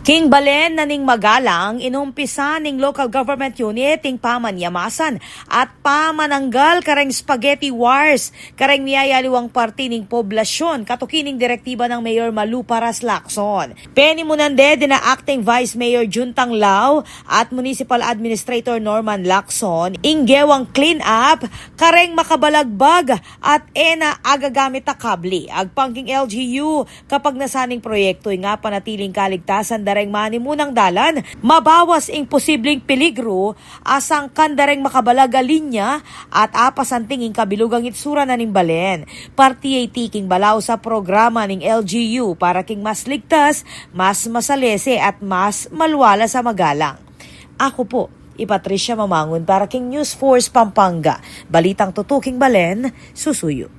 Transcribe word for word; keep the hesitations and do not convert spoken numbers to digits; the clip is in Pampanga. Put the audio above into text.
King balen na ning Magalang, inumpisa ning local government unit ing pamanyamasan at pamananggal kareng spaghetti wars kareng miyayaliwang parti ning poblasyon, katuki ning direktiba nang Mayor Malu Paras Lacson. Penimunan de dina Acting Vice Mayor Juntang Lau at Municipal Administrator Norman Lacson ing gewang clean up kareng makabalagbag at e na agagamit a kabli agpang king L G U. Kapag nasaning proyektu ing apanatiling kaligtasan dareng manimunang dalan, mabawas ing posibleng peligru a sangkan dareng makabalag a linya at apasanting ing kabilugang itsura na ning balen. Parti ya iti king balaus a programa ning L G U para king mas ligtas, mas masalese at mas malualas a Magalang. Aku pu i Patricia Mamangun para king News Force Pampanga. Balitang tutuking balen, susuyu.